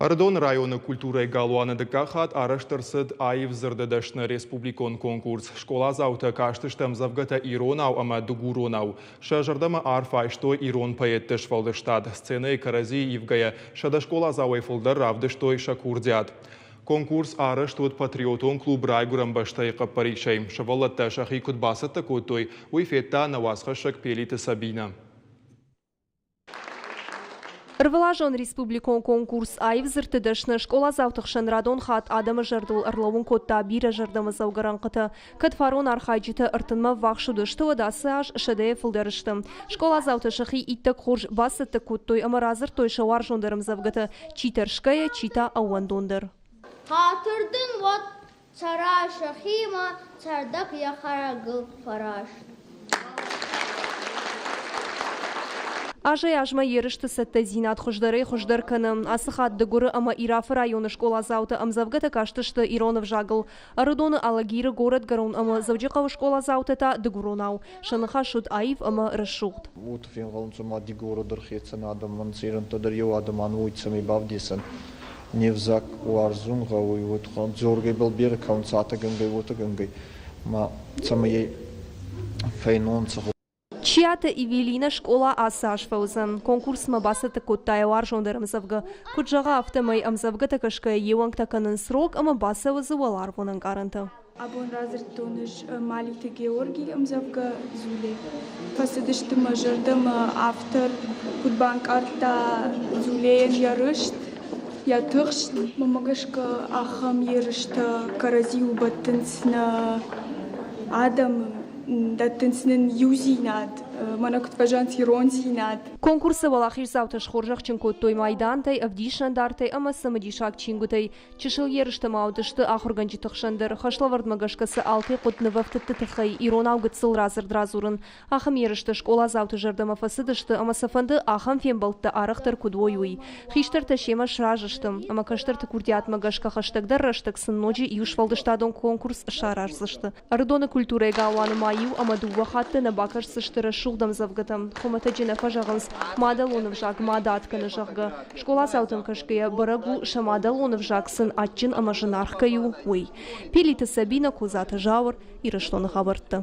Ӕрыдоны районы культурӕйы галуаны дыккаг хатт арӕзт ӕрцыд аив дзырды дӕсны республикон конкурс. Скъоладзаутӕ кастысты ӕмдзӕвгӕтӕ иронау ӕмӕ дыгуронау. Сӕ зӕрдӕмӕ арф айстой ирон поэтты сфӕлдыстад. Сценӕйы кӕрӕдзийы ивгӕйӕ 100 скъоладзауӕй фылдӕр равдыстой сӕ курдиат. Конкурс арӕзт уыд патриотон клуб «Райгуырӕн бӕстӕ»-йы хъӕппӕрисӕй. Сывӕллӕттӕ сӕхи куыд бацӕттӕ кодтой, уый федта нӕ уацхӕссӕг Пелиты Сабинӕ. Ӕрвылазон республикон конкурс аив дзырдты дӕсны скъоладзауты хсӕн радон хатт адӕмы зӕрдыл ӕрлӕууын кодта бирӕ зӕрдӕмӕдзӕугӕ рӕнхъытӕ. Кӕд фарон архайджытӕ ӕртынмӕ ӕввахс уыдысты, уӕд ацы аз сӕдӕйӕ фылдӕр сты. Скъоладзаутӕ сӕхи иттӕг хорз бацӕттӕ кодтой ӕмӕ радзырдтой сӕ уарзондӕр ӕмдзӕвгӕтӕ, чи тӕрсгӕйӕ, чи та ӕууӕндондӕр. Хатыр дын уӕд цӕра сӕхимӕ, цӕрдӕг йӕ хӕрӕгыл фӕраст. Азӕй-азмӕ ерысты цӕттӕдзинад хуыздӕрӕй-хуыздӕр кӕны. Ацы хатт Дыгуры ӕмӕ Ирӕфы районы скъоладзаутӕ ӕмдзӕвгӕтӕ кастысты ирон ӕвзагыл. Ӕрыдоны Алагиры горӕтгӕрон ӕмӕ Дзӕуджыхъӕуы скъоладзаутӕ та дыгуронау. Сӕ ныхас уыд аив ӕмӕ рӕсугъд. Уотӕ фенгъӕлунцӕ ма Дигора дӕр хецӕн адӕмӕн, цирӕнтӕ дӕр еу адӕмӕн, уой цӕмӕй бавдесӕн. Не взаг уарзун гъӕуй, уотӕ дзоргӕйбӕл берӕ кӕунцатӕгӕнгӕй, уотӕгӕнгӕй, ма цӕмӕй фӕйнонцӕ. Чиаты Эвелинӕ скъола ацы аз фӕуыдзӕн. Конкурсмӕ бацӕттӕ кодта йӕ уарзондӕр ӕмдзӕвгӕ. Куыд зӕгъа, афтӕмӕй ӕмдзӕвгӕтӕ кӕсгӕйӕ йе уӕнгтӕ кӕнынц рог ӕмӕ бацӕуы дзы уӕларвон ӕнкъарӕнтӕ. Абон радзырдтон ӕз Малиты Георгийы ӕмдзӕвгӕ «Дзуле». Фӕцыдысты мӕ зӕрдӕмӕ автор куыд банкъардта Дзулейӕн йӕ рыст, йӕ тыхст. Мӕнмӕ гӕсгӕ ахӕм ерыстӕ кӕрӕдзиуыл бӕттынц нӕ адӕмы, дӕттынц нын иудзинад, мӕнӕ куыд фӕзӕгъынц, ирондзинад. Конкурсы уӕлахиздзаутӕ схорзӕхджын кодтой майдантӕй, ӕвдисӕндартӕй ӕмӕ цымыдисаг чингуытӕй. Чысыл ерыстӕ ма уыдысты ахуыргӕнджыты хсӕн дӕр. Хӕслӕвӕрдмӕ гӕсгӕ сӕ алкӕй хъуыд нывӕфтыдты тыххӕй иронау гыццыл радзырд радзурын. Ахӕм ерыстӕ скъоладзауты зӕрдӕмӕ фӕцыдысты ӕмӕ сӕ фӕнды ахӕм фембӕлдтӕ арӕхдӕр куыд уой, уый. Хистӕртӕ семӕ сразы сты, ӕмӕ кӕстӕрты курдиатмӕ гӕсгӕ хӕстӕгдӕр рӕстӕг сын ноджы иу сфӕлдыстадон конкурс сараздзысты. Ӕрыдоны культурӕйы галуаны ма иу ӕмӕ дыууӕ хатты нӕ бакӕсдзысты рӕсугъд ӕмдзӕвгӕтӕ. Хуымӕтӕджы нӕ фӕзӕгъынц, мадӕлон ӕвзаг мады ад кӕны, зӕгъгӕ. Скъоладзаутӕм кӕсгӕйӕ бӕрӕг у, сӕ мадӕлон ӕвзаг сын адджын ӕмӕ зынаргъ кӕй у, уый. Пелиты Сабинӕ, Козаты Зауыр, Ирыстоны хабӕрттӕ.